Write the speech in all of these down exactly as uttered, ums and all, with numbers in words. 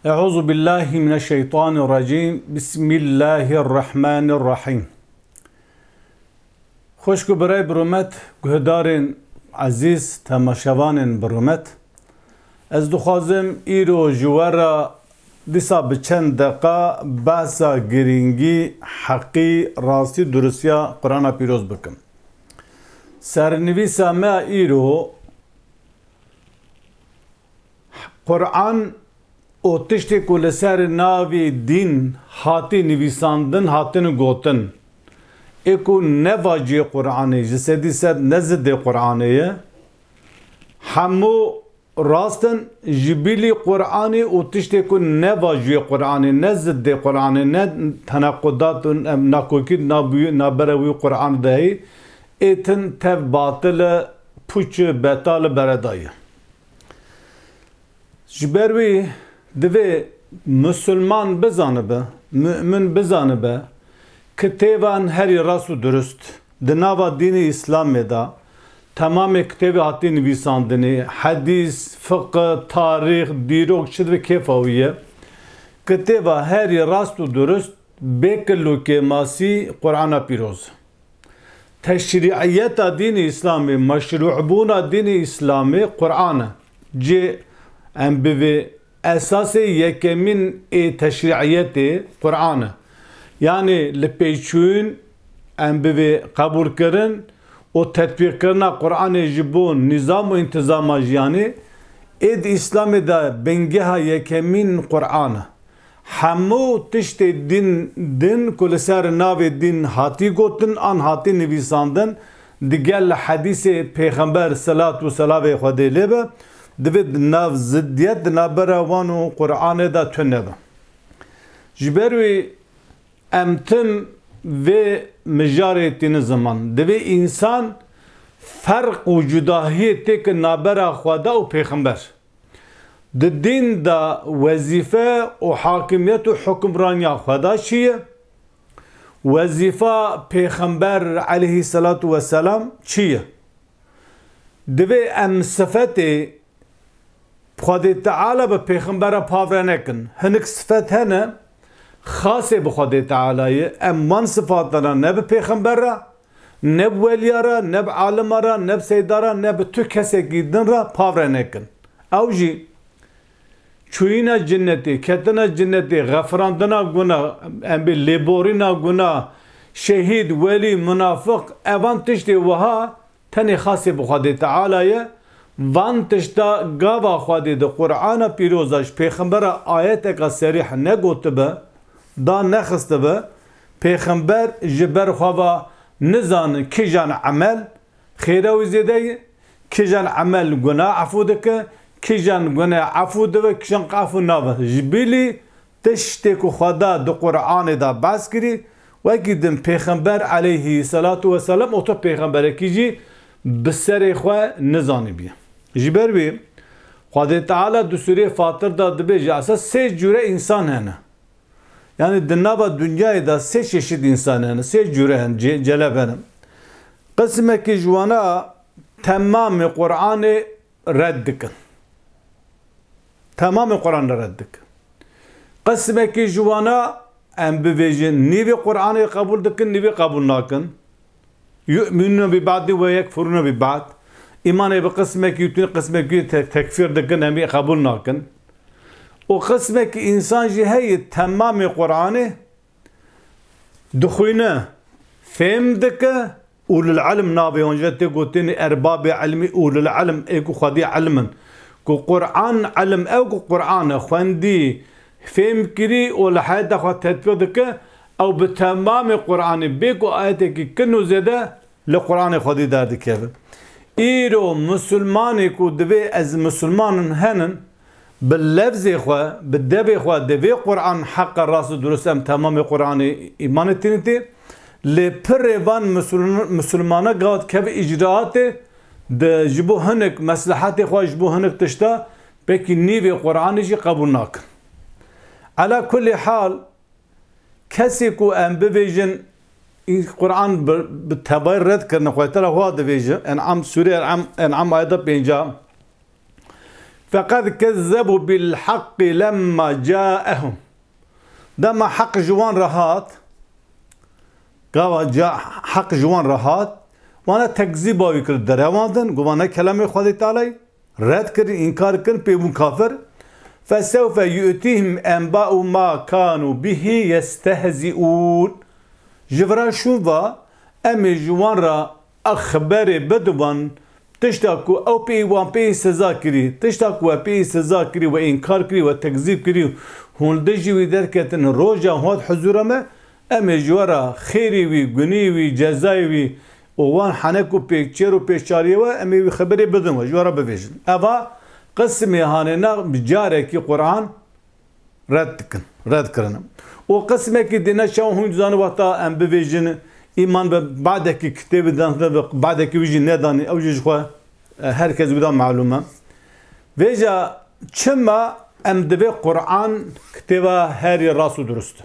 Euzu billahi mineşşeytanirracim. Bismillahirrahmanirrahim. Xwişk û birayê bi rûmet, guhdarên ezîz, temaşevanên bi rûmet. Ez dixwazim îro ji we re dîsa bi çend deqa behsa girîngî, heqî, rastî, duristiya Qur'ana Pîroz bikim. Sernivîsa me îro Qur'an û tiştê ku li ser navê dîn hatî nivîsandin, hatin gotin, ê ku ne va cihê Qur'anê, ji sedî sed ne zidê Qur'anê ye, hemû rast in, ji bilî Qur'anê û tiştê ku ne va cihê Qur'anê, ne zidê Qur'anê, ne tenaqudat û nakokî nabûyî, nabere wî Qur'an de heyî, ê tin tev batil e, pûç e, betal e, bereda ye. Ji ber wî divê misilman bizanibe, mu'min bizanibe, kitêban herî rast û durust di nava dînê Îslamê de, temamê kitêbê hatî nivîsandinê, hedîs, fiqh, tarîx, dîrok, çi divê kêfa wî ye. Kitêba herî rast û durust, bê kil û kêmasî Qur'ana Pîroz. Teşrî'iyeta dînê Îslamê, meşrû'bûna dînê Îslamê Qur'an e. Cê em bivê esasê yekemîn ê teşrî'iyetê Qur'an e. Yanî li pêçûn em bivê qebûlkirin û tetbîqkirina Qur'anê ji bo nîzam û întîzama jiyanê ê di Îslamê de bingeha yekemîn Qur'an e. Hemû tiştê dîn, din ku li ser navê dîn hatî gotin an hatî nivîsandin, digel li hedîsê Pêxember selat û selavê Xwedê lê be, divê di nav ziddiyet di navbera wan û Qur'anê de tune be. Ji ber wî em tim vê mijarê tînin ziman. Divê însan ferq û cudahiyê têke navbera Xweda û Pêxember. Di dîn de wezîfe û hakimiyet û hukimraniya Xweda çi ye? Wezîfa Pêxember aleyhisselatu vesselam çi ye? Divê em sifetê Xwedê Teala bi Pêxembera pav re nekin. Hinek sifet hene, xasê bi Xwedê Teala ye. Em wan sifatana ne bi Pêxember re, ne bi weliya re, ne bi alima re, ne bi seyda re, ne bi tu kesekî din re pav re nekin. Ew jî çûyîna cinnetê, ketina cinnetê, xefirandina guna, em bê lêborîna guna, şehîd, welî, munafiq, evan tiştê wiha tenê xasê bi Xwedê Teala ye. Van tişta gava Xwedê di Qur'ana Pîroza ji Pêxembera ayeteka serîh negotibe, da nexistibe, Pêxember ji ber xwe va nizanin kîjan emel xêra wî zêde ye, kîjan emel guna efû dike, kîjan guna efû dibe, kîjan efû nabe. Ji bilî tiştê ku Xweda di Qur'anê de behs kirî, wekî din Pêxember aleyhî selatu weselam û tu pêxemberekî jî bi serê xwe nizanîbî. Ji ber wî Xwedê Teala di Sûreyê Fatir de dibêje, esa sê cûre însan hene. Yanî di nava dinyayê de sê çeşit însan hene, sê cûre hene, ce-, celeb hene. Qismekî ji wana temamê Qur'anê red dikin. Temamê Qur'anê red dikin. Qismekî ji wana em bivêjin nîvê Qur'anê qebûl dikin, nîvê qebûl nakin. Yu'minûne bi ba'dî ve yekfurûne bi ba'd. Îmanê bi qismekî û tînin qismekî te-, tekfîr dikin, em ê qebûl nakin. Û qismekî însan jî heye temamê Qur'anê dixwîne, fêm dike, ulul ilm navê wan jî tê gotinê erbabê ilmî, ulul ilm ê ku xwedî ilm in. Ku Qur'an ilm ew ku Qur'an e xwendî, fêm kirî û li heyata xwe tetbîq dike, ew bi temamê Qur'anê bê ku ayetekî kin û zêde li Qur'anê xwedî derdikeve. Îro misilmanê ku divê ez misilman in henin, bi lefzê xwe, bi devê xwe, divê Qur'an heqa rast û durust em temamê Qur'anê îmanê tînitê, lê pirê van misil-, misilmana gava dikeve îcraatê, di ji bo hinek meslehetê xwe, ji bo hinek tişta, belkî nîvê Qur'anê jî qebûl nakin. Ela kulî hal, Kesê ku em bibêjin, Qur'an bi, bi tevayî red kirine, Xwedê Teala wa dibêje, En'am, Sûrê En'am, En'am ayeta pênca. Feqed kezzebu bil haqqi lemma caehum. Dema heq ji wan re hat, gava ca heq ji wan re hat, wana tekzîba wî kir, derewandin, got, "Wana kelamê Xwedê Teala'yê." Red kirin, înkar kirin, pê bûn kafir. Fesewfe yu'tihim enba'u ma kanu bihi yestehzi'un. Ji vira şûn va, em ê ji wan re xeberê bidin wan, tişta ku ew pê wan pê seza kirî, tişta ku we pê seza kirî, we înkar kirî, we tekzîb kirî, hûn li dijî wî derketin, roja hûn hat huzûra me, em ê ji we re xêrî wî, gunî wî, cezayê wî, û wan henek û pêkçêr û pêşçariyê we, em ê wî xeberê bidin we, ji we re bivêjin. Eva qismê hanê na bi carekî Quran red dikin, red kirine. Û qismekî dîne çawa hûn dizanin wexta em bivêjin, îman bi badekî kitêbê dan, bi badekî wî jî nedanî, ew jî ji xwe, e, her kes wî da malûm e. Vêca çima em divê Quran kitêba herî rast û durust e?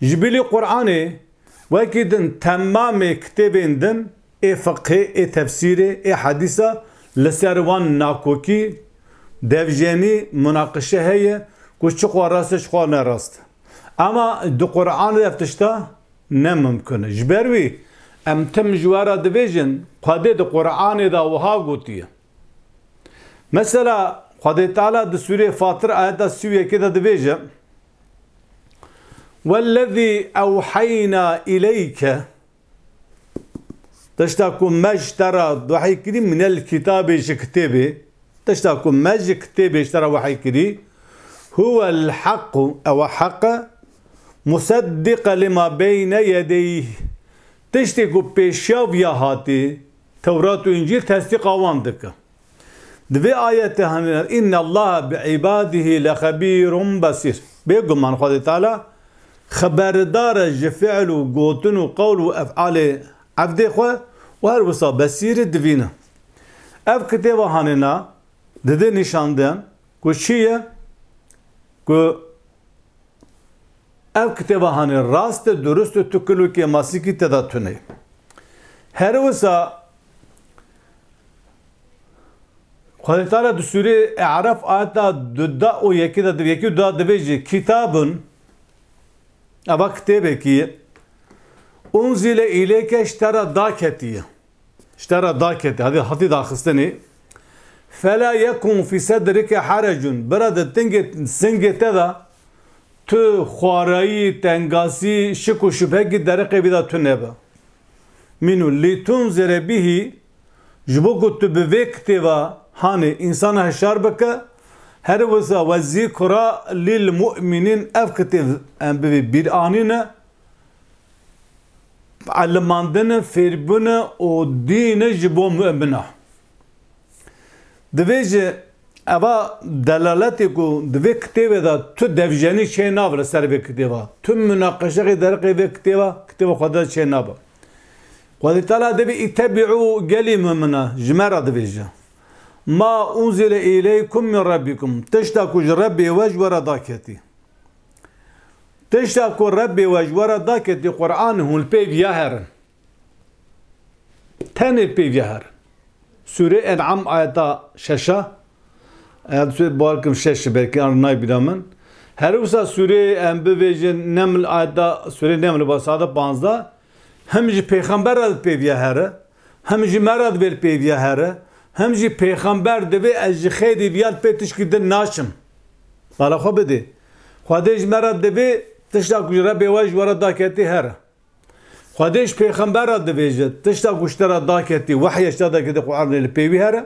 Ji bilî Quranê Wekî din temamê kitêbên din ê fiqhê, ê tefsîrê, ê hedîsa li ser wan nakokî, devjenî, munaqişe heye ku çi xwe rast e, çi xwe ne rast e. Ama di Quranê de ev tişta ne mimkun e. Ji ber wî em tim ji we re dibêjin, Xwedê di Quranê de wiha gotiye. Mesela Xwedê Teala di Sûreyê Fatir ayeta sî û yekê de dibêje, "Wellezî ewheyna ileyke", tişta ku me ji te re wehî kirî, "minel kitâbê", ji kitêbê, tişta ku me ji kitêbê ji te re wehî kirî, "huwel haqqu", ew e heq e, "museddiqe lima beyne yedeyh", tiştê ku pêşiya viya hatî, Tewrat û Încîl tesdîqa wan dike. Di vê ayetê hanê, "Innallaha bi ibadihi lexebîrun besîr." Bêguman Xwedê Teala xeberdar e ji fiil û gotin û qewl û efalê evdê xwe û her wisa besîr e, divîne. Ev kitêba hanê na dide nîşan den ku çi ye? Ku Ev kitêba hanê rast e, durust e, tu kil û kêmasîkî te de tune. Her wisa Xwedê Teala di Sûrê E'raf ayeta duda û yekê de, yekê û duda dibêje, "Kitabun", eva kitêbekî ye, "unzile ileyke", ji te re daketiye. Ji te re dakete, hadî hatî daxistinê. "Fela yekun fî sedrike herecun", bira di tingê singê te de tu xwarayî, tengasî, şik û şubhekî deriqê vî de tu nebe. "Mînû lîtunzire bihî", ji bo ku tu bi vê kitêba hanê însana hişyar bike, her wisa "we zîkra lil mu'minîn", ev kitêb em bivê bîranîne, elimandin e, fêrbûn e û dîn e ji bo mumina. Divê ji eva delaletê ku di vê kitêbê de tu devjenî çê nabe li ser vê kitêba. Tu munaqeşexê deriqê vê kitêba, kitêba Xwedê de çê nabe. Xwedê Teala divê "îtebîû", gelî mumina, ji me re dibêje. "Ma unzile îleykum min rebbikum", tişta ku ji Rebbê we ji we re daketî. Tişta ku Rebbê we ji we re daketî Quran, hûn li pê viya herin. Tenê li pê viya herin. Sûrê En'am ayeta şeşa, eya sûrê bawer kim şeş, belkî an nayê bîra min. Her wisa sûrê em bivêjin Neml ayeta, sûrê Neml ba sade panzdeh, hem ji pêxember re li pê viya here, hem ji me re divê li pê viya here, hem jî pêxember divê ez ji xêrî viya li pê tişkî din naçim. Bala xwe bidê. Xwedê ji me re divê tişta ku ji Rebbê we ji we re daketî here. Xwedê ji pêxember re divêje, tişta ku ji te re daketî, wehye ji te daketî, Quranê li pê wî here.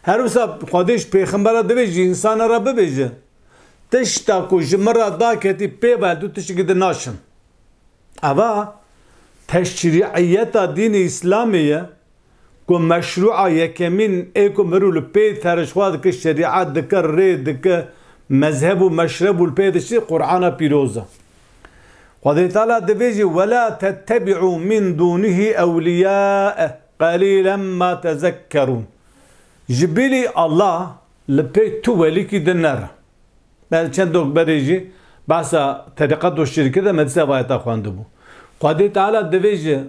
Her wisa Xwedê ji pêxember re divê ji însana re bibêje, tişta ku ji min re daketî pê ve tu tişkî din naçim. Eva teşrî'iyeta dînê Îslamê ye ku meşrû'a yekemîn ê ku mirû li pê terişxwa dike, şerî'et dike, rê dike, mezheb û meşreb û li pê diştî Qur'ana pîroz e. Xwedê Teala divê jî, "Wela tettebi'û min dûnihî ewliyâe, qelîlen ma tezekkerûn." Ji bilî Allah li pê tu welîkî din nere. Me çend rok berê jî behsa terîqet û şirkê de me dîsa vayeta xwendibû. Xwedê Teala divê ji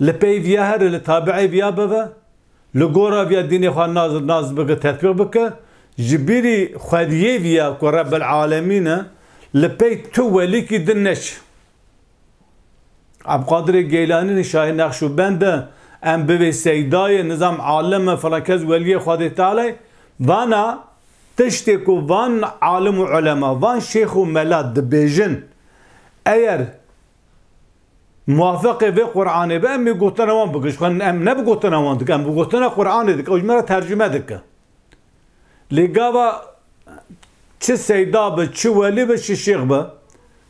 li pey viya here, li tabi'ê viya bibe, li gora viya dînê xwe nas, nas bike, tetbîq bike, Ji bîrî xwediyê viya ku Rebbil Alemîn e, li pey tu welîkî din neçe. Ebqadirê Geylanî, Şahî Neqşûbend e, em bivê seydayê, nizam alim e, filan kes weliyê Xwedê Tealê, vana tiştê ku van alim û ulema, van şêx û mela dibêjin, eger muwafeqê vê Qur'anê be, em ê gotina wan bikin. Ji xwe em ne bi gotina wan dikin, em bi gotina Qur'anê dikin. Ew ji me re tercüme dike. Lê gava çi seyda be, çi welî be, çi şêx be,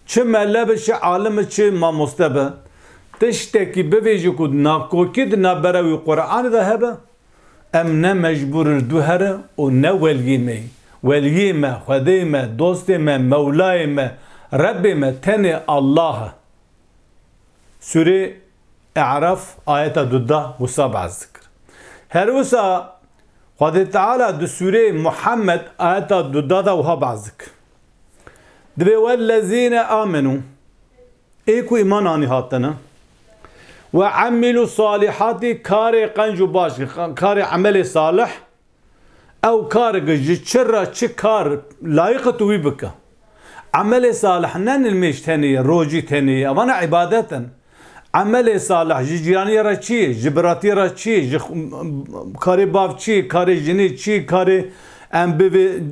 çi mele be, çi alim be, çi mamoste be, tiştekî bivêjî ku nakokî di navbera wî Qur'anê de hebe, em ne mecbûr in ji dû here û ne weliyê me yî. Weliyê me, Xwedê me, dostê me, Mewlayê me, Rebbê me tenê Allah e. Sûrê E'raf ayeta duda wisa behs dikir. Her wisa Xwedê Teala di sûrê Muhammed ayeta duda de wiha behs dikir. Divê wellezîne amenû, ê ku îman anî hatine, we emîlû salîhatî, karê qenc û baş, karê emelê salih, ew kar ki ji çi re çi kar layiq e tu wî bike. Emelê salih ne nimêj tenê ye, rocî tenê ye. Evana îbadet in. Emelê salih ji cîraniyê re çi ye? Ji biratiyê re çi ye? Ji x-, karê bav çi ye? Karê jinê çi ye? Karê em bivê,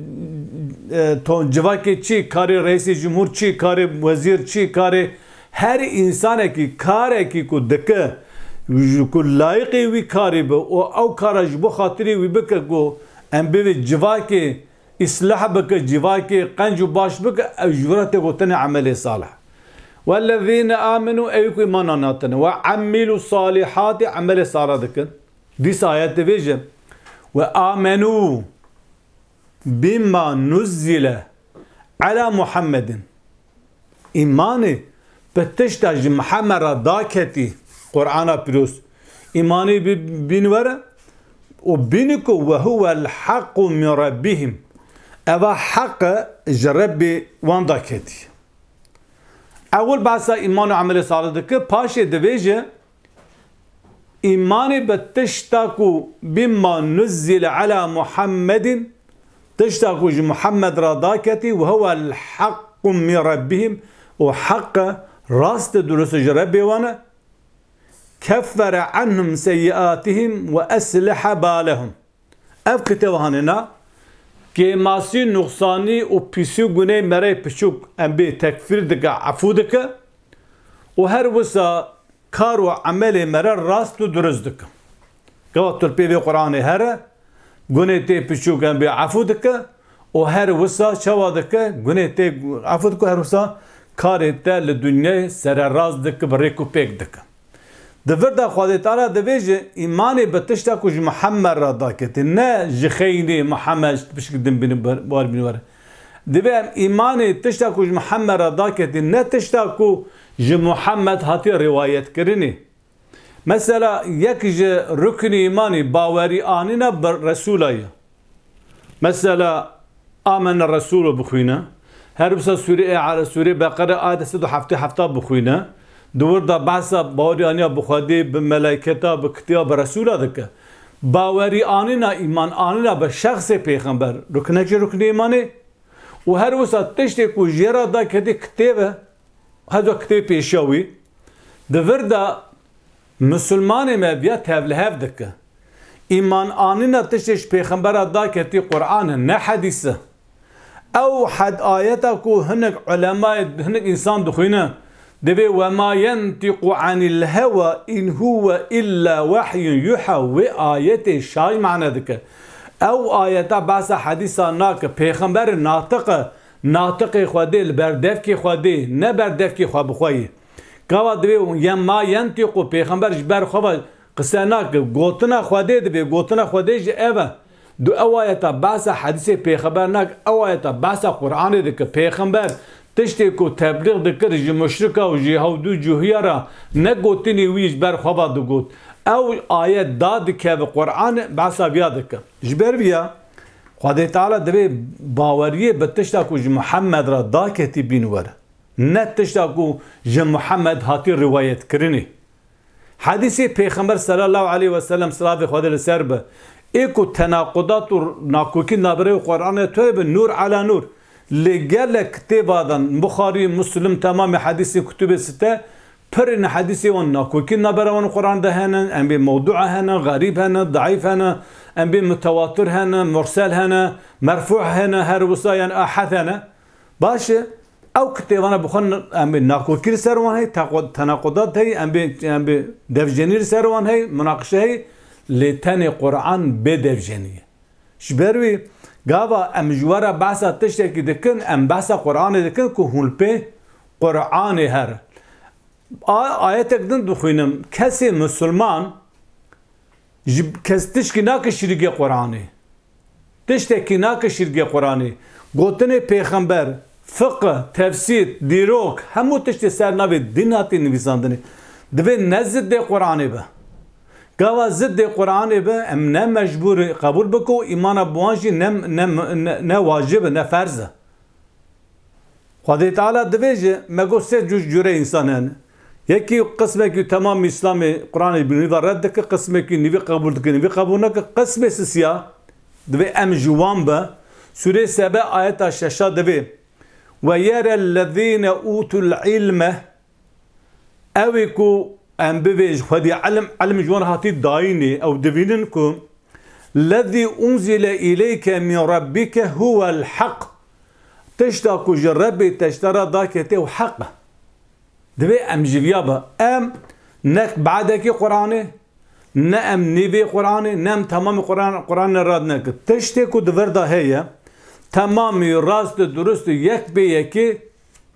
e, ton civakê çi ye? Karê reîsê cumhur çi ye? Karê wezîr çi ye? Karê Her însanekî karekî ku dike, ji ku layiqê wî karî be û ew kara ji bo xatirê wî bike ku em bivê civakê îslah bike, civakê qenc û baş bike, ew ji vir re tê gotinê emelê salih. Wellezîne amenû, ew ku îman anî hatine, we emîlû salîhatî, emelê salih dikin. Dîsa ayet divêje, we amenû bima nuzzile ala Muhammedin. Îmanê bi tişta ji Mihemed re daketî, Qur'ana Pîroz, îmanê bi-, bîn were û bînî ku we huwel haqqu min rabbihim. Eva heq e ji Rebbê wan daketî. Ewil behsa îman û emelê salih dike, paşê divêje, Îmanê bi tişta ku bima nuzzile ala Muhammedin, tişta ku ji Muhammed re daketî, we huwel haqqu min rabbihim, û heq e, rast e, dirust e ji Rebbê wan e, keffere anhum seyyiatihim we eslihe balehum. Ev kitêb hanê na, kêmasî, nuqsanî û pîsî û gunê merey piçûk em bê tekfîr dike, efû dike û her wisa kar û emelê mere rast û dirust dike. Gava tu li pê vê Qur'anê here, gunê tê piçûk em bê efû dike û her wisa çawa dike, gunê tê efû dike û her wisa karê te li dinyayê sererast dike, bi rêk û pêk dike. Di vir de Xwedê Teala divêje, îmanê bi tişta ku ji Muhammed re daketî, ne ji xeynê Muhammed ji pişik din bîne bar-, bar bîne were. Divê em îmanê tişta ku ji Muhammed re daketî, ne tişta ku ji Muhammed hatiye rîwayetkirinê. Mesela, yek ji ruknê îmanê bawerî anîna bi Resûla ye. Mesela, Amene Resûlo bixwîne. Her wisa sûrê E'ra-, sûrê Beqere ayet sed û heftê hefta bixwîne. Di wir de behsa bawerî aniya bi Xwedê, bi melayketa, bi kitêba, bi Resûla dike. Bawerî anîna, îman anîna bi şexsê pêxember, ruknek ji ruknê îmanê. Û her wisa tiştê ku jê re daketî kitêb e, heta kitêbê pêşiya wî. Di vir de Misilmanê me viya tevlihev dike. Îman anîna tiştê ji pêxembera daketî Qur'an e, ne hedîs e. Ew hed-, ayeta ku hinek ulemayê, hinek însan dixwîne, divê, "Ve ma yentîqu anil hewa in huve illa wehyun yuha." Wê ayetê şaş mane dike. Ew ayeta behsa hedîsa nake. Pêxember natiq e. Natiqê Xwedê li ber devkê Xwedê, ne ber devkê xwe bi xwe yê. Gava divê yen ma yentîqu, pêxember ji ber xwe ve qise nake. Gotina Xwedê divê, gotina Xwedê jî ev e. Du ew ayeta behsa hedîsê pêxember nake, ew ayeta behsa Qur'anê dike. Pêxember tiştê ku teblîx dikir ji muşrika û ji hewdû cûhiya re ne gotinê wî ji ber xwe ve digot. Ew ayet da dikeve Qur'an behsa viya dike. Ji ber viya Xwedê Teala divê baweriyê bi tişta ku ji Muhammed re daketî bîn were. Ne tişta ku ji Muhammed hatî riwayetkirinê. Hedîsê Pêxember sallallahu aleyhi ve sellem, silavê Xwedê li ser be, Ê ku tenaqudat û nakokî navberê Qur'anê tune bi, nur ala nur. Lê gelek kitêba de, Buxarî, Muslim, temamê hedîsê kutubê site, pirîne hedîsê wan nakokî navbera wan Qur'an de hene, em bê mewdûa hene, xerîb hene, daîf hene, em bê mitewatir hene, mursel hene, merfû hene, her wisa yan ahad hene. Baş e, ew kitêbana bi xwe em bê nakokî li ser wan hey, teqo-, tenaqudat hey, em bê, em bê devjenî li ser wan hey, munaqişe hey, lê tenê Qur'an bê devjenî ye. Ji ber wî, gava em ji we re behsa tiştekî dikin, em behsa Qur'anê dikin ku hûn li pê Qur'anê her. A-, ayetek din dixwînim, kesê misilman ji kes tişkî nake şirîgê Qur'anê. Tiştekî nake şirîgê Qur'anê. Gotinê pêxember, fiqh, tefsîr, dîrok, hemû tiştê ser navê dîn hatî nivîsandinê. Divê ne ziddê Qur'anê be. Gava ziddê Qur'anê be, em ne mecbûr qebûl bike û îmana bi wan jî ne, ne, ne, ne wacib e, ne ferz e. Xwedê Teala divêje, me got sê cû, cûre însan hene. Yekî qismekî temam Îslamê Qur'anê bi nîva red dike, qismekî nîvî qebûl dike, nîvî qebûl nake, qismê sisiya divê em ji wan be. Sûrê Sebe ayeta şeşa divê, "Ve yerellezîne utul ilme", ew ê ku em bivê ji xwedî ilim, ilim ji wan hatî dayînê, ew divînin ku "Lezî unzile îleyke min rabbike huwel haq." Tişta ku ji Rebbê te ji te re daketê ew heq e. Divê em ji viya be. Em ne badekî Qur'anê, ne em nîvê Qur'anê, ne em temamî Qur'an, Qur'anê rad neke. Tiştê ku di vir de heye, temamî rast û durust û yek pê yekê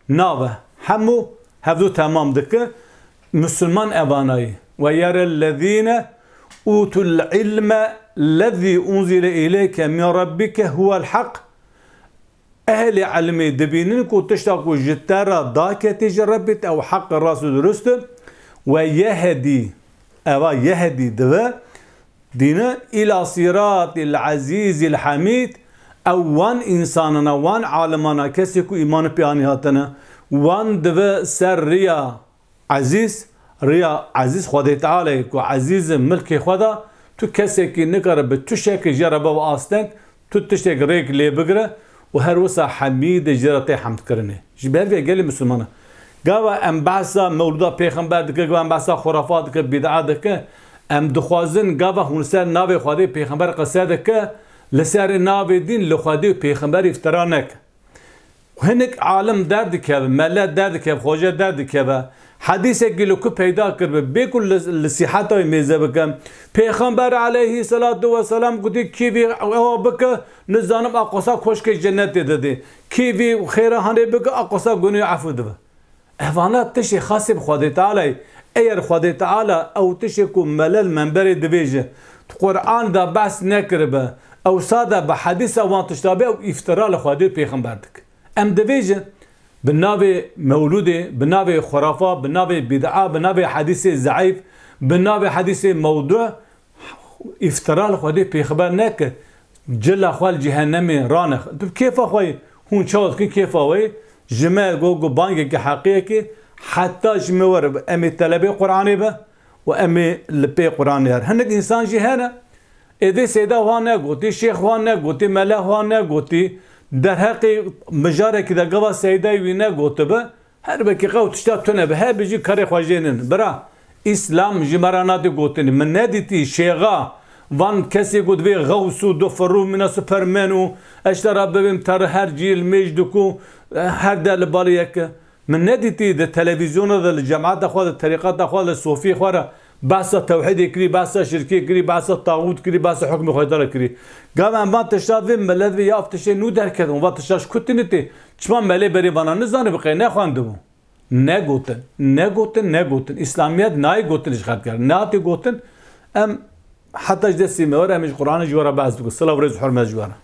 nabe. Hemû hevdu temam dike. Misilman evanayî. "Ve yerellezîne utul ilme lezî unzile îleyke min rabbike huwel haq." Ehlê ilmê dibînin ku tişta ku ji te re daketî ji Rebbê te ew heq rast û durust e. "Ve yehedî", eva yehedî dive, dîne, "îla sîratîl ezîzîl hamîd", ew wan însanana, wan alimana, kesê ku îmanê pê anî hatine, wan dive ser riya ezîz, riya ezîz Xwedê Teala ye ku ezîz e milkê xwe da, tu kesekî nikare bi tu şekil jê re bibe asteng, tu tiştek rêk lê bigire û her wisa hemîd e jê re tê hemdkirinê. Ji ber vê gelê misilmana. Gava em behsa mewlûda pêxember dike, gava em behsa xurafat dike, bîd'a dike, em dixwazin gava hûn ser navê Xwedê pêxember qise dike, li ser navê dîn li Xwedê û pêxember îftira neke. Hinek alim derdikeve, mele derdikeve, xoce derdikeve. Hedîsekî li ku peyda kiribe, bê ku li, li sîheta wê mêze bike. Pêxember aleyhisselatu vesselam gotî, "Kî vî ewa bike, nizanim aqosa koşkê cennetê didê. Kî vî xêra hanê bike, aqosa gunê efû dibe." Evana tiştê xasê bi Xwedê Teala'yê. Eger Xwedê Teala ew tiştê ku mele li menberê dibêje, di Qur'an de behs nekiribe, ew sade bi hedîsa wan tişta be, ew îftira li Xwedê û pêxember dike. Em dibêjin, bi navê mewlûdê, bi navê xurafa, bi navê bîd'a, bi navê hedîsê zeîf, bi navê hedîsê mewdû, îftira li Xwedê pêxember neke, cila xwe li cehennemê ranex. Tu bi kêfa xwe yî, hûn çawa dikin kêfa we yî, ji me go, go bangeke heqiyekê, heta ji me were, em ê telebê Qur'anê be û em ê li pê Qur'anê her. Hinek însan jî hene, êdî seyda xwe negotî, şêx xwe negotî, mele xwe negotî, derheqê mijarekî de gava seydayê wî negotibe, her wekî qew tişta tune be, her bijî karê xwe jê nin. Bira, Îslam ji me re nadê gotinê. Min nedîtî şêxa van kesê ku divê xews û dufirû mîna Superman û eştera bibêm ter her cî li mêj dikû, her de li balê yek e. Min nedîtî di televîzyona de li cemata xwe de, terîqata xwe de, sofî xwe re behsa tewhîdê kirî, behsa şirkê kirî, behsa taxût kirî, behsa hukmê Xwedê Teala kirî. Gava em van tişta divê milet vê ya ev tiştê nû derketin, van tişta ji ku tîne tê? Çima melê berê vana nizane bi qey nexwendibû? Negotin, negotin, negotin. Îslamiyet nayê gotin ji xelk re. Nehatê gotin, em heta ji destê me were, em ji Qur'anê ji we re behs dikin. Silav rêz û hurmet ji we re.